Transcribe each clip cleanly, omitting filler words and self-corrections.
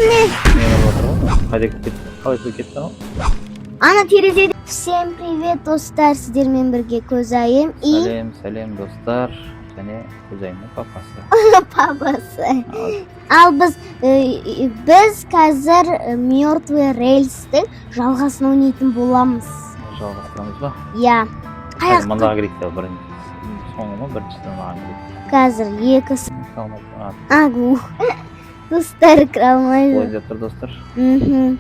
Міне. Не болып жатыр ғой? Қайда кетті? Қалай кетті анау? Ана терезеде. Всем привет, достар, сіздермен бірге Көзайым и Сәлем, сәлем, достар. Және Көзайымның папасы. Папасы. Ал біз қазір Мертвый рельстің жалғасын ойнайтын боламыз. Жалғастырамыз ба? Иә. Қазір Қаяқты мындағы керек те, бірінші соңғы ма, біріншісі маған керек. Қазір екі Салмай- А, Агу. Достар, кіре алмайды. Олай деп тұр, достар. Мхм.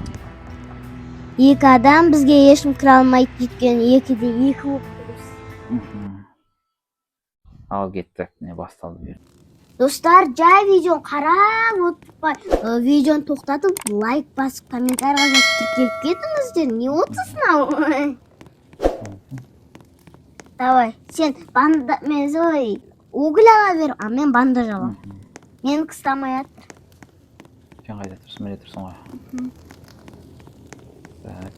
Екі адам, бізге ешкім кіре алмайды, өйткені екіде екі болып тұрмыз. Ал кеттік, не басталды бер. Достар, жай видеоны қарап отырмай, видеоны тоқтатып, лайк басып, комментарийға жазып, тіркеліп кетіңіздер. Не отырсың ау? Давай, сен банда, мен ой, уголь ала бер, а мен бандаж аламын. Менікі ұстамай жатыр. Сен қайда тұрсың? Міне тұрсың ғой. Так.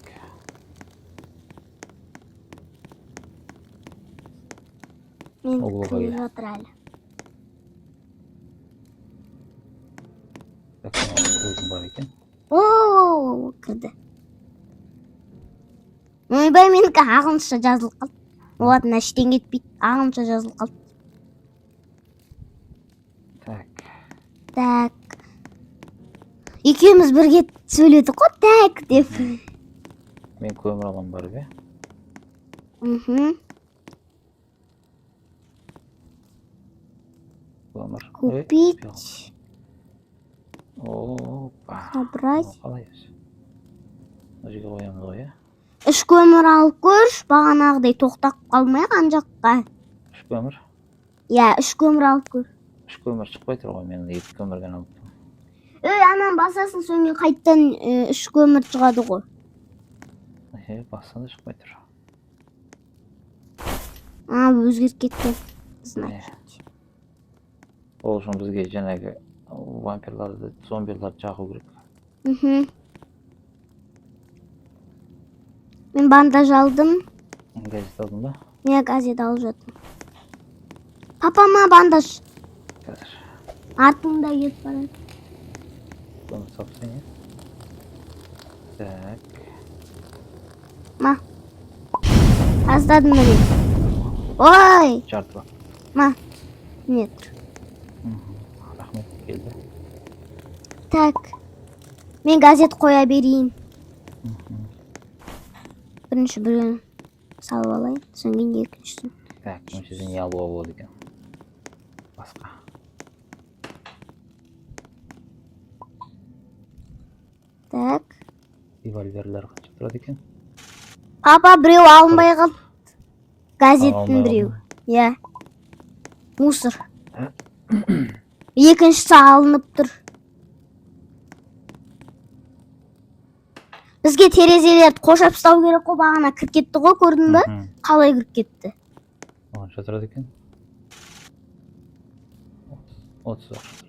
Менікі Углға кірмей кел. Жатыр әлі. Так, көзім бар екен. О, кірді. Ойбай, менікі ағылшынша жазылып қалды. Ладно, ештеңе етпейді. Ағылшынша жазылып қалды. Так. Так. Екеуміз бірге сөйледік қой, так деп. Мен көмір аламын барып, иә? Мхм. Көмір. Ой, Купить, Опа. собрать. Қалай өзі? Мына жерге қоямыз ғой, иә? Үш көмір алып көрші, бағанағыдай тоқтап қалмайық ана жаққа. Үш көмір. Иә, үш көмір алып көр. Үш көмір шықпай тұр ғой, мен екі көмір ғана алып тұрмын. Ей, ананы басасың, содан кейін қайтадан үш көмір шығады ғой. Е, бассаң да шықпай тұр. А, өзгеріп кеткен. Значит. Ол үшін бізге жаңағы вампирларды, зомбиларды жағу керек. Мхм. Мен бандаж алдым. Газет алдың ба? Мен газет алып жатырмын. Папама бандаж. Қазір. Артыңда кетіп барады. Көмір салып тастайын, иә? Так. Ма. Тастадым міне. Ой, Жарты бар. Ма. Міне тұр. Рахмет, келді. Так. Мен газет қоя берейін. Бірінші біреуін салып алайын, содан кейін екіншісін. Так, мына жерде не алуға болады екен? Басқа. Так. Револьверлер қанша тұрады екен? Папа, біреу алынбай қалды. Газеттің Алынбай біреу. қалды. Иә. Мусор. Екіншісі алынып тұр. Бізге терезелерді қоршап тастау керек қой, бағана кіріп кетті ғой, көрдің бе? Қалай кіріп кетті? Қанша тұрады екен? 30 ақша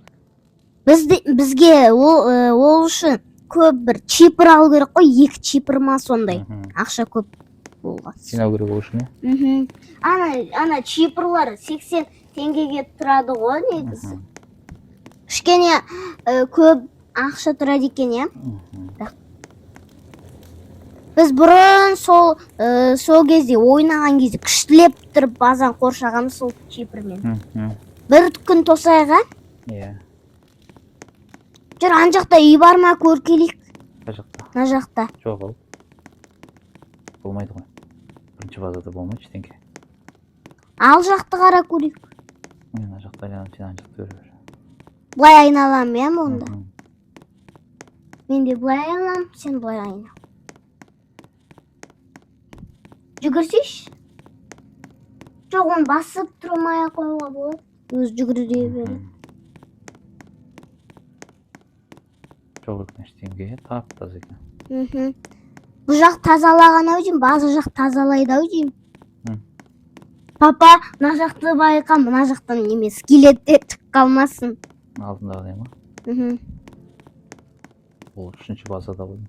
тұрады. Бізге ол үшін көп бір чипр алу керек қой, екі чипр ма сондай. Ақша көп болған. Жинау керек ол үшін, иә? Мхм. Ана чипрлар 80 теңгеге тұрады ғой негізі. Кішкене көп ақша тұрады екен, иә? Біз бұрын сол кезде ойнаған кезде күштілеп тұрып базан қоршағанбыз сол чипрмен. Бір күн тосайық, а? Иә. Жүр, ана жақта үй бар ма, көріп келейік. Қай жақта? Мына жақта. Жоқ, ол. Болмайды ғой. Бірінші базада болмайды ештеңке. Ал жақты қара көрейік. Мен ана жақта айналамын, сен ана жақты көре бер. Былай айналамын, иә, онда? Мен де былай айналамын, сен былай айнал. Жүгірсейші. Жоқ, оны басып тұрмай ақ қоюға болады. Өзі жүгіре береді. Жоқ екен ештеңе, тап-таза екен. Бұл жақ тазалаған ау деймін, база жақ тазалайды ау деймін. Папа, мына жақты байқа, мына жақтан неме скелеттер шығып қалмасын. Алдындағыдай ма? Мхм. Ол үшінші базада ғой.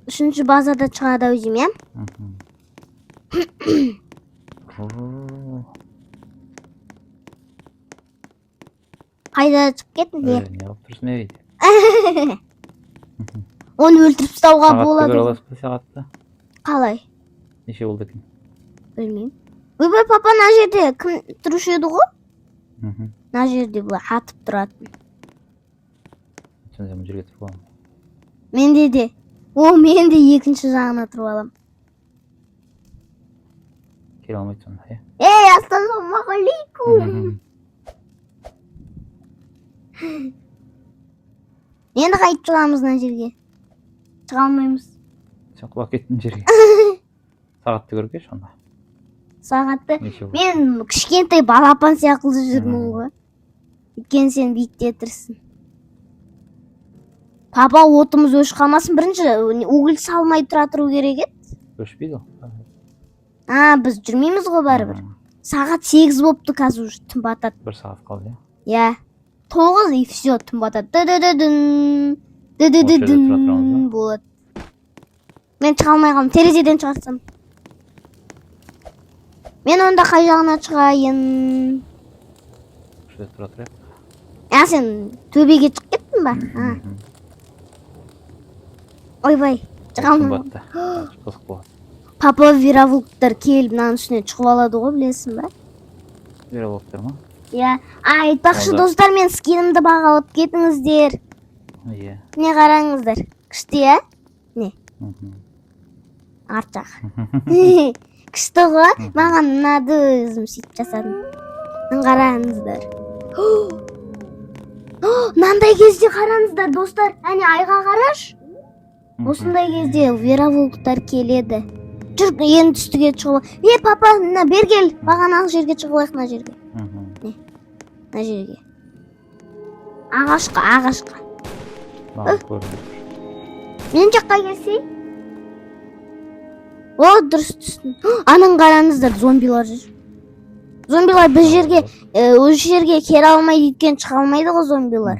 Үшінші базада шығады ау деймін, иә? Қайда шығып кеттің? Е, не қылып тұрсың, ей? Оны өлтіріп тастауға Сағатты болады көре ғой. аласыз ба, сағатты? Қалай? Неше болды екен? Білмеймін. Ойбай, папа, мына жерде кім тұрушы еді ғой? Мына жерде былай атып тұратын. Сонда мына жерге тұрып аламын. Менде де. О, мен де екінші жағына тұрып аламын. Келе алмайды сонда, иә? Ей, ассалаумағалейкум. Енді қайтып шығамыз мына жерге? Шыға алмаймыз. Сен құлап кеттің жерге. Сағатты көріп келші онда. Сағатты Неше болды? мен кішкентай балапан сияқты жүрмін ғой. Өйткені сен биікте тұрсың. Папа, отымыз өшіп қалмасын. Бірінші уголь салмай тұра тұру керек еді. Өшпейді ол. А, біз жүрмейміз ғой бәрібір. Сағат 8 болыпты қазір, уже түн батады. Бір сағат қалды, иә? Иә. 9 и все, түн батады. Ды-ды-ды-дын. Осы жерде Ды-ды-ды-дын тұра тұрамыз ба? болады. Мен шыға алмай қалдым. Терезеден шығарсам. Мен онда қай жағына шығайын? Осы жерде тұра тұрайық. А, сен төбеге шығып кеттің ба? А. Ойбай, шыға Түн алмай. батты. Қазір қызық болады. Папа, вервольфтар келіп мынаның үстіне шығып алады ғой, білесің ба? Вервольфтар ма? Иә. А, айтпақшы, Онда- достар, мен скинімді бағалап кетіңіздер. Иә. Міне, қараңыздар. Күшті, иә? Не, арт жағы. Күшті ғой. Маған ұнады, өзім сөйтіп жасадым. Міне, қараңыздар. Мынандай кезде қараңыздар, достар. Әне, айға қарашы. Осындай кезде вервольфтар келеді. Жүр, енді үстіге шығып. Е, папа, мына бері кел. Бағанағы жерге шығып алайық, мына жерге. Мына жерге. Ағашқа, ағашқа. Маған көрініп тұр. Мен жаққа келсей. О, дұрыс түстің. Анан қараңыздар, зомбилар жүр. Зомбилар бір жерге, осы жерге келе алмайды, өйткені шыға алмайды ғой зомбилар.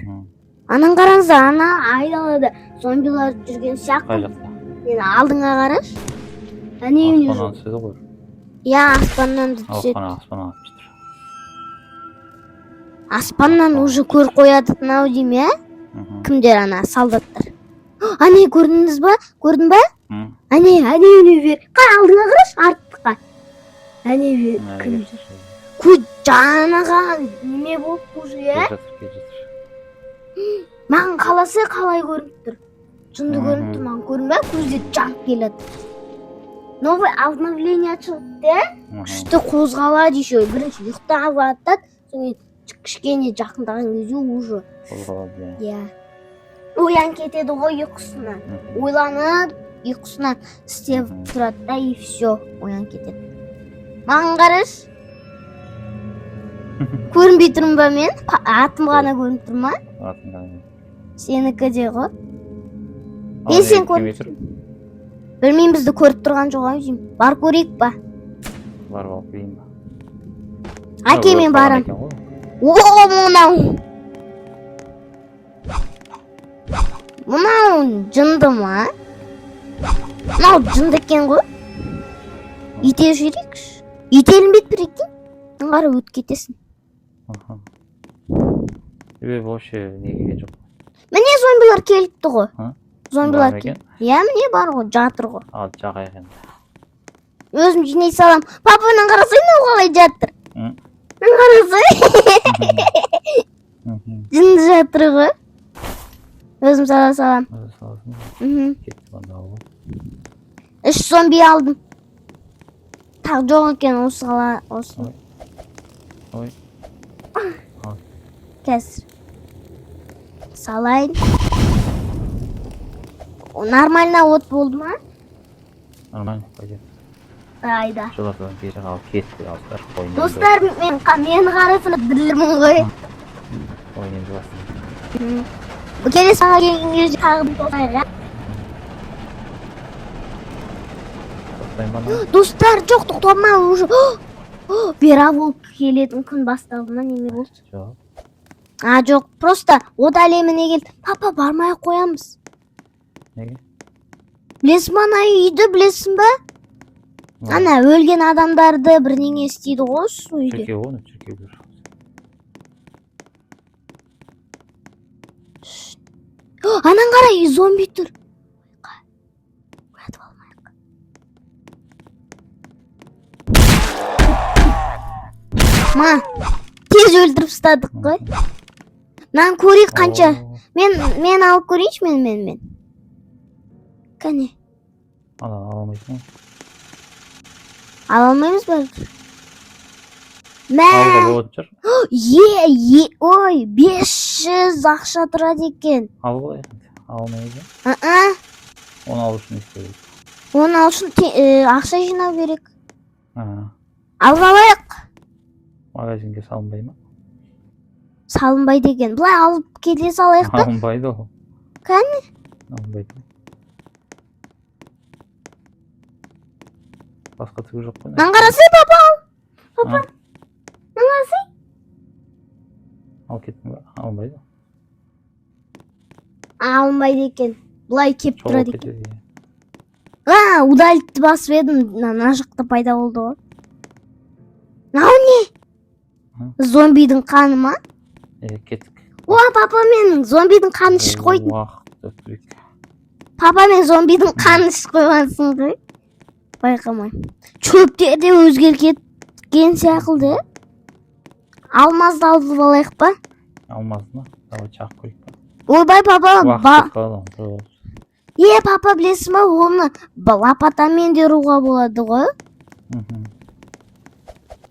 Анан қараңыздар, ана айдалада зомбилар жүрген сияқты. Қай жақта? Мен алдыңа қарашы. Әне, міне. Аспаннан түседі ғой. Иә, аспаннан да түседі. Аспаннан атып тұр. Аспаннан уже көріп қояды мынау деймін, иә? Кімдер ана солдаттар? Әне, көрдіңіз ба? Көрдің ба? Әне, әне, әне, бер. Қара, алдыңа қарашы, артқа. Әне, бер, Мына кім жерге жүр? түседі. Көз жаныға неме болып уже, иә? Келе жатыр, келе жатыр. Маған қаласа қалай көрініп тұр? Жынды көрініп тұр маған, көрдің ба? Көзде жанып келеді. Новый обновление шығыпты, иә? Күшті қозғалады еще. Бірінші ұйықтап жатады, содан кейін кішкене жақындаған кезде уже Қозғалады, иә. Иә. Оян кетеді ғой ұйқысынан. Ойланып, ұйқысынан істеп тұрады да, и все, оян кетеді. Маған қарашы. Көрінбей тұрмын ба мен? Атым ғана көрініп тұр ма? Атың ғана. Сенікі де ғой. Ал, Мен сен неге келмей көріп тұр? Білмеймін, бізді көріп тұрған жоқ ау деймін. Барып көрейік па? Барып алып келейін ба? Әке, мен Өліп қалған барам. екен ғой. О, мынау. Мынау жынды ма? Мынау жынды екен ғой. Итеріп жіберейікші. Итерілмейді, прикинь. Қара, өтіп кетесің. Аха. Себебі вообще не келген жоқ. Міне, зомбилар келіпті ғой. А? Зомбилар Бар ма кел. екен? Иә, міне, бар ғой, жатыр ғой. Ал, жағайық енді. Өзім жинай салам. Папаның қарасай, мынау қалай жатыр. Мына қарасай. Жынды жатыр ғой. Өзім сала салам. Өзі саласың. Кеттік онда, алып. Үш зомби алдым. Тағы жоқ екен осы қала осы. Ой. Ой. Ал. Қазір. Салайын. О, нормально от болды ма? Нормально, пойдет. Айда. Жолатадан бері алып кетті, достар. Қойын енді. Достар, мен мені қарасana білірмін ғой. Қойын енді басын. Келесі саған келген кезде тағы бір тоқтайық, иә? Тоқтайын ба ана? Достар, жоқ, тоқтама уже. Вервольф келетін күн басталды ма, неме болды? Жоқ. А, жоқ, просто от әлеміне келді. Папа, бармай ақ қоямыз. Неге? Білесің ба ана үйді, білесің ба? Ана өлген адамдарды бірдеңе істейді ғой сол үйде. Шіркеу ғой, шіркеулер. Анан қара, үй зомби тұр. Оятып алмайық. Ма, тез өлтіріп тастадық қой. Мынаны көрейік қанша. О, Мен алып көрейінші, мен. Кәне. Ананы ала алмайсың ғой. Ала алмаймыз ба? Мә. Алуға болатын шығар. Е, е, ой, 500 ақша тұрады екен. Алып алайық енді. Ала алмаймыз ба? А-а, Оны алу үшін не істеу керек? оны алу үшін ақша жинау керек. А, Алып алайық. магазинге салынбай ма? Салынбайды екен. Былай алып келе салайық та. Алынбайды ол. Кәне? Алынбайды. Басқа түгі жоқ қой. Мынаны қарасай, папа. Папа, А, мынаны қарасай. Алып кеттің ба? Алынбайды. Алынбайды екен. Былай кеп Жоғалып тұрады екен. кетеді, иә. А, удалить басып едім, мына жақта пайда болды ғой. Мынау не? Зомбидің қаны ма? Е, кеттік. О, папа, мен зомбидің қанын ішіп қойдым. Уақыт өтпек. Папа, мен зомбидің қанын ішіп қойғансың ғой. Байқамай. Шөптер де өзгеріп кеткен сияқты. Иә? Алмазды алып алайық па? Алмазды ма? Давай шағып көрейік па? Ойбай, папа, Уақыт ба... кетіп қалады ғой. Е, папа, білесің ба, оны лопатамен де ұруға болады ғой.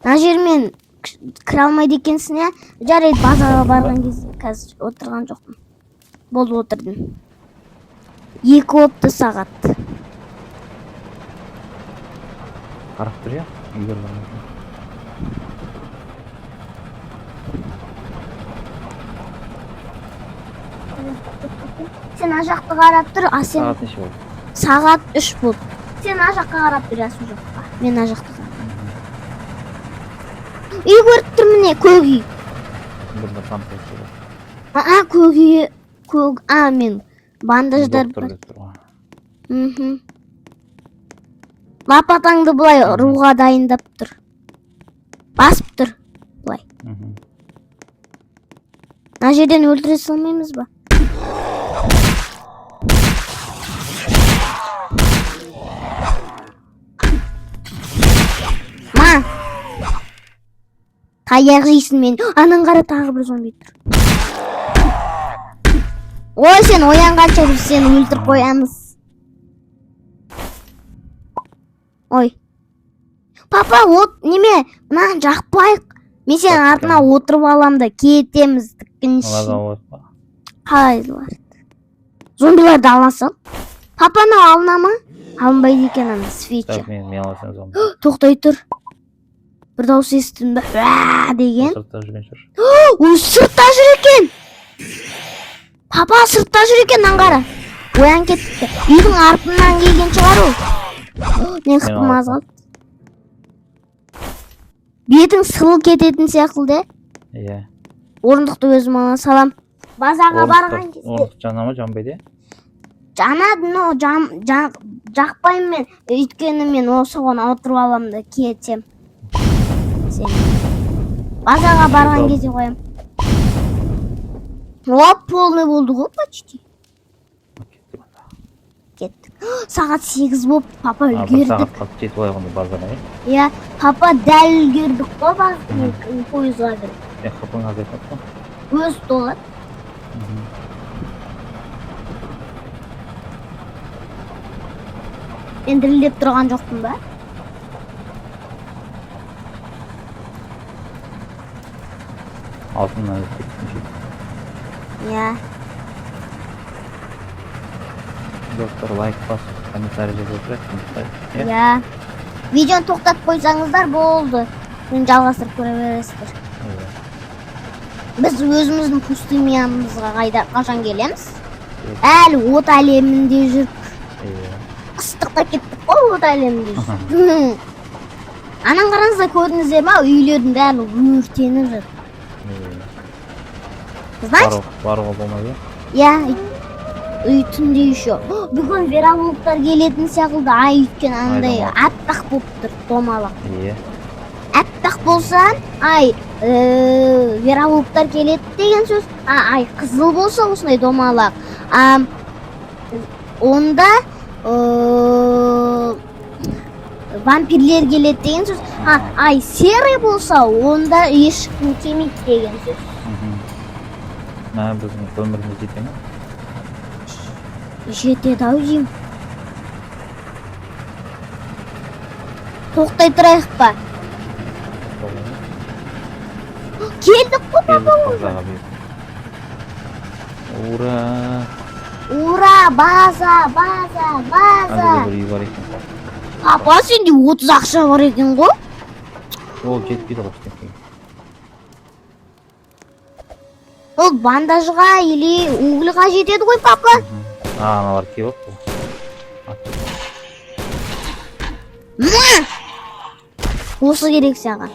Мына жермен кіре алмайды екенсің, иә? Жарайды, базарға барған кезде қазір отырған жоқпын. Болды, отырдым. 2 болыпты сағат. Қарап тұр, иә? Үйлер бар ма екен? Сен ана жақты қарап тұр, а сен Сағат неше болды? Сағат 3 болды. Сен ана жаққа қарап тұр, иә, сол жаққа. Мен ана жақты қарап. Үй көріп тұр, міне, көк үй. Бұнда там тұр. А, көк үй, көк, а, мен бандаждар Доктор бар. деп тұр ғой. Мхм. Лопатаңды былай ұруға дайындап тұр. Басып тұр. Былай. Мына жерден өлтіре салмаймыз ба? Ма! Таяқ жейсің мен. Анан қара, тағы бір зомби тұр. Ой, сен оянғанша біз сені өлтіріп қоямыз. Ой. Папа, от неме, мынаны жақпайық. Мен сенің Жақпаймын. артына отырып алам да кетеміз тіккінші. Оларды алып па? Қалай? Зомбиларды ала сал. Папа, анау алына ма? Алынбайды екен ана свеча. Так, мен алсам зомби. Тоқтай тұр. Бір дауыс естідім бе? Уә деген. Сыртта жүрген шығар. Ой, сыртта жүр екен. Папа, сыртта жүр екен, мынаны қара. Оянып кетіпті. Үйдің артынан келген шығар ол. Мен хпым аз қалды. Бетің сылып кететін сияқты. Иә. Орындықты өзім ала салам. Базарға барған кезде Орындық жана ма, жанбайды, иә? Жанады, но жақпаймын мен, өйткені мен соған отырып аламын да кетем. Сен базарға барған кезде қоямын. Оп, полный болды ғой почти. Кеттік онда. Кеттік. Сағат 8 болып, папа, А, бір үлгердік. сағат қалды, жетіп алайық онда базарға, иә? Иә, папа, дәл үлгердік қой пойызға кіріп. Сен хпың азайып қалды ғой. Өз толады. Мен дірілдеп тұрған жоқпын ба? Алтыннан өтіп кеттің ше. Иә. Достар, лайк басып, комментарий жазып отырайық, ұмытпайық, иә? Иә, видеоны тоқтатып қойсаңыздар болды, мені жалғастырып көре бересіздер. Иә. Біз өзіміздің пустынямызға қайда, қашан келеміз? Иә. Әлі от әлемінде жүрік. Иә. Ыстықта кеттік қой, от әлемінде жүрік. Анан қараңыздар, көрдіңіздер ма, үйлердің бәрі өртеніп жатыр. Иә. Значит, Баруға болмайды. Иә, үй түнде еще. Бүгін вероволктар келетін секілді ай, өйткені андай Домалақ. Аппақ болып тұр, домалақ. Иә. Аппақ. болса, ай, вервольфтар келеді деген сөз. А, ай, қызыл болса, осындай домалақ. А, онда вампирлер келеді деген сөз. А, ай, серый болса, онда ешкім келмейді деген сөз. Мә, біздің өміріміз жете ме? Жетеді ау деймін. Тоқтай тұрайық па? Келдік қой, папа. Келдік базаға бұйырып. Ура! Ура, база, база, база. Ана жерде бір үй бар екен. Папа, сенде 30 ақша бар екен ғой. Ол жетпейді ғой ештеңкеге. Ол бандажға или угольға жетеді ғой, папа. А, аналар келіп алыпты ғой. Мә! Осы керек саған.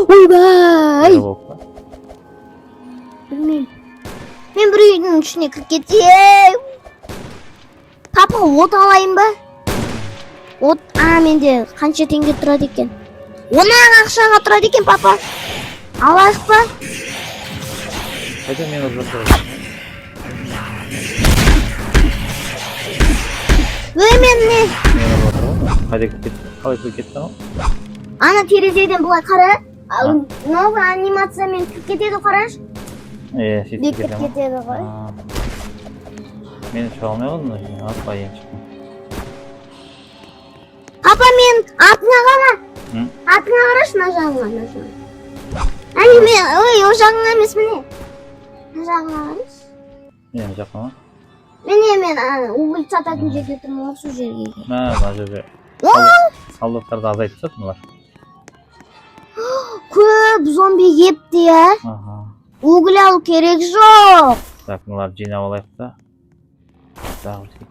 Ойбай! Вервольф па? Білмеймін. Мен бір үйдің ішіне кіріп кетейін. Папа, от алайын ба? От, а, менде қанша теңге тұрады екен? 10 ақ ақшаға тұрады екен, папа. Алайық па? Қайда, мен ұрып жатыр. Өй, мен не? Мен ұрып жатыр ғой. Қайда кіріп кетті? Қалай кіріп кетті анау? Ана терезеден былай қара. Новый анимациямен кіріп кетеді, қарашы. Е, сөйтіп Деп кете кіріп ма? кетеді ғой. А. Мен шыға алмай қалдым мына жерден. Апа, енді шықтым. Папа, мен артыңа қара. М? Артыңа қарашы, мына жағыңа, мына жағыңа. Әне мен, ой, ол жағыңа емес, міне. Мына жағыңа қарашы. Не, мына жаққа ма? Міне, мен ана уголь сататын жерде тұрмын ғой, сол жерге. Мә, мына жерде О, солдаттарды азайтып тастады мыналар. Көп зомби кепті, иә. Аха. Уголь алу керек жоқ. Так, мыналарды жинап алайық та. Тағы бір.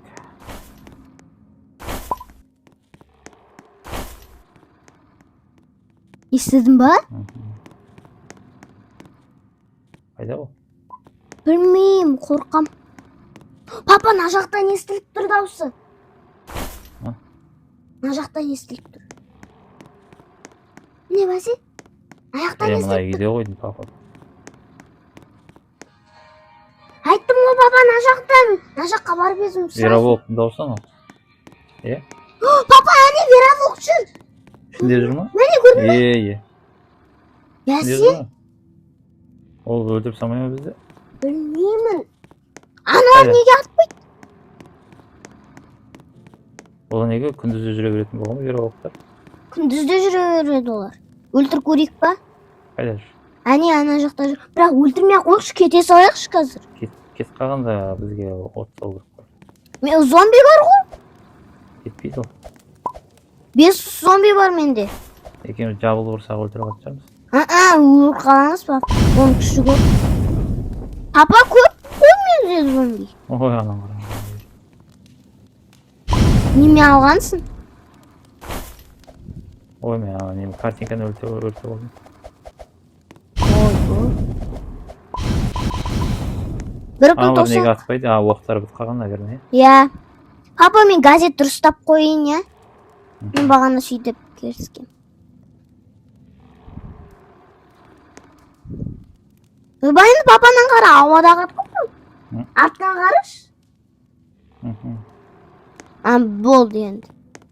Естідің ба? Қайда ол? Білмеймін, қорқам. Папа, мына жақтан естіліп тұр дауысы. А? Мына жақтан естіліп тұр. Міне, бәсе. Мына жақтан Е, мына естіліп тұр. үйде ғой деймін, папа. Айттым ғой, папа, мына жақтан. Мына жаққа барып едім. Сразу. Вервольфтың дауысы анау. Е? Папа, әне вервольф жүр. Ішінде жүр ма? Міне, көрдің бе? Е, е. Ішінде Бәсе, жүр ма? Ол өлтіріп салмай ма бізді? білмеймін. Аналар Қайда? неге атпайды? Ол неге күндіз де жүре беретін болған ба вервольфтар? Күндіз де жүре береді олар. Өлтіріп көрейік па? Қайда жүр? Әне, ана жақта жүр. Бірақ өлтірмей ақ қояйықшы, кете салайықшы қазір. Кетіп қалғанда бізге от салу керек қой. Мен зомби бар ғой. Кетпейді ол. Бес зомби бар менде. Екеуміз жабылып ұрсақ, өлтіріп алатын шығармыз. А, өліп қаламыз, папа. Оның күші көп. Папа, көп қой менде зомби. Ой, ананы қара. Неме алғансың? Ой, мен ана неме картинканы өлтіріп алдым. Ой, бір күн Аналар неге тоса. атпайды? А, уақыттары бітіп қалған, наверное. Иә. Папа, мен газет дұрыстап қояйын, иә? Мен бағана сөйтіп келіскем. Ойбай, енді папаның қара, ауада қатып қалыппын. М? Артына қарашы. А, болды енді.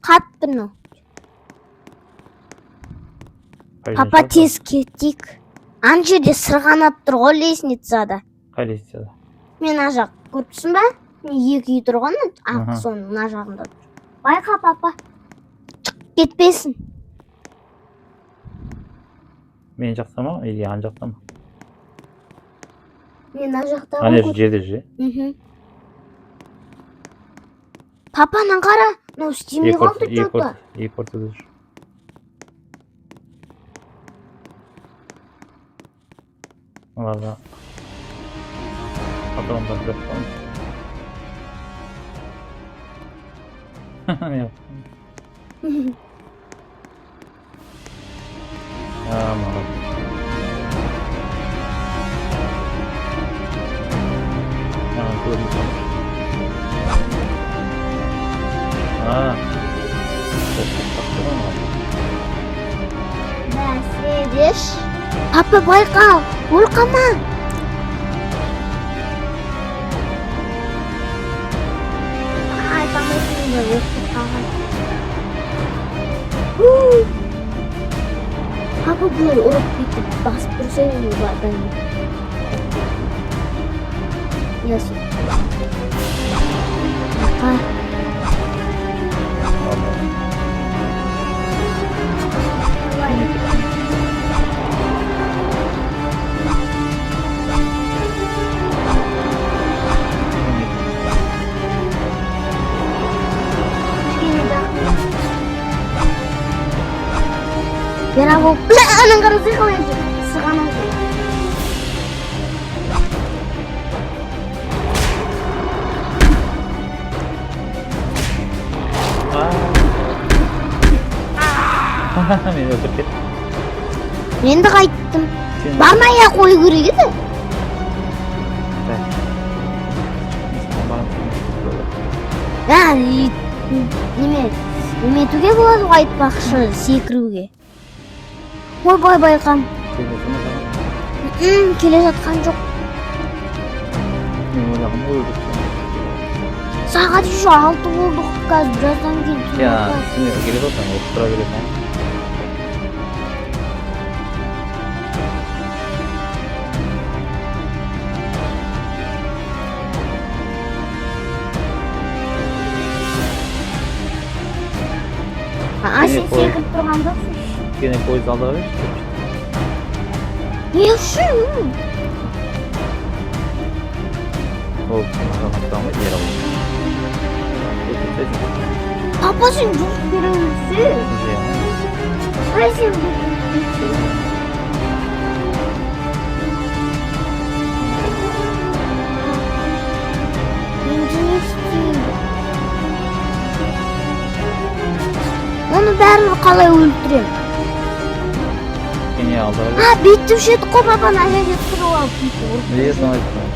Қатты мынау. Қай жерден Папа, шығады? тез кетейік. Ана жерде сырғанап тұр ғой лестницада. Қай лестницада? Мен ана жақ көріп тұрсың ба? Міне, екі үй тұр ғой, ана ақ, соның мына жағында тұр. Байқа, папа. Шығып кетпесін. Мен жақта ма или ана жақта ма? Мен ана жақта Ана ғой. жерде жүр. Мхм. Папа, мынаны қара. Мынау істемей Екі қалды екі че-то. екі ортада жүр. Оларда патрондар жоқ қой. Не? А, молодец. А, көрініп тұр. А, тоқтап тұр ғой мынау. Бәсе. Папа, байқа, өліп қалма. Айта алмайсың ба, өліп қалған. Ху. Папа, былай ұрып, бүйтіп басып тұрсаң, адам. Иә, сөйтіп. Байқа. Ладно. Давай. Кішкене жақын. Бірақ ол анаң қарасай, қалай жүр. Сырғанақ жүр. А. Мені өлтіріп кетті. Мен де қайттым. Сен Бармай ақ қою керек еді. Так. Мен саған. А, неме неметуге болады ғой, айтпақшы, секіруге. Ойбай, байқам. Сен де саған. Келе жатқан жоқ. Мен ойлағам ғой, өлтіріп. Сағат еще 6 болды, қазір біраздан кейін түн Сен болады. Үстіне келеді ғой, сен ұрып тұра бересің. А, сен Кішкене қой. секіріп тұрған жоқсың. Кішкене пойыз алдыға берші. Не үшін? Ол маған тұра алмайды, ер ол. Өлтіріп тастайсың. Папа, сен жоқ бере берсең. Иә. Ай, сен бүйтіп. Енді не істеймін? Оны бәрібір қалай өлтіремін? Кішкене алдыға А, бер. бүйтіп едік қой, папа, ана жерде тұрып алып, бүйтіп ұрып. Иә, соны айттым.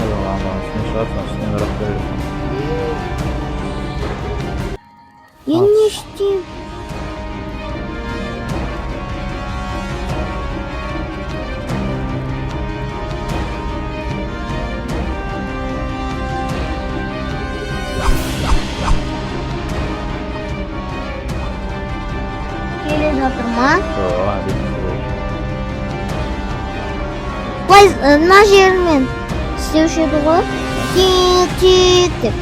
Ана үстіне шығарсың, үстінен ұрып бересің. Енді не істеймін? Келе жатыр ма? Жоқ, ана бетіне шыға. Былай мына жерімен істеуші еді ғой. Тик тик деп.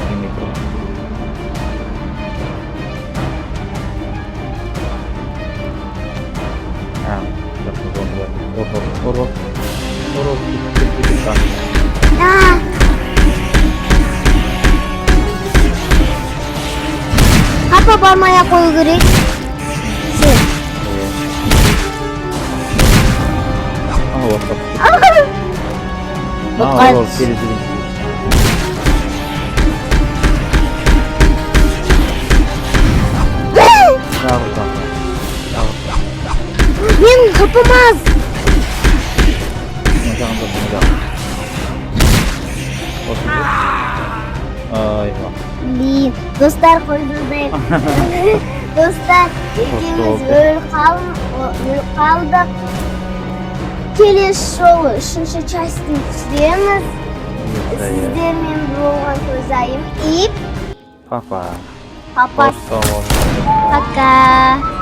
Тимей тұр. А, жақсы, зомби бар. Ұр, ұр, ұр, ұр. Ұр, ұр, кет, кет, кет, кет. А! Папа, бармай ақ қою керек. Сен. Иә. Ана отқа. Отқа Ана, ұр, терезеден. Тағы, тағы. Тағы. Мен хпм аз. Мына жағында, мына жағында. Осы. Айва. Блин, достар, қойдырдайық. Достар, екеуміз өліп қалдық. Келесі жолы үшінші часть ін түсіреміз. Сіздермен болған Көзайым и Папа. Папа. Қош, сау болыңыз. Пока.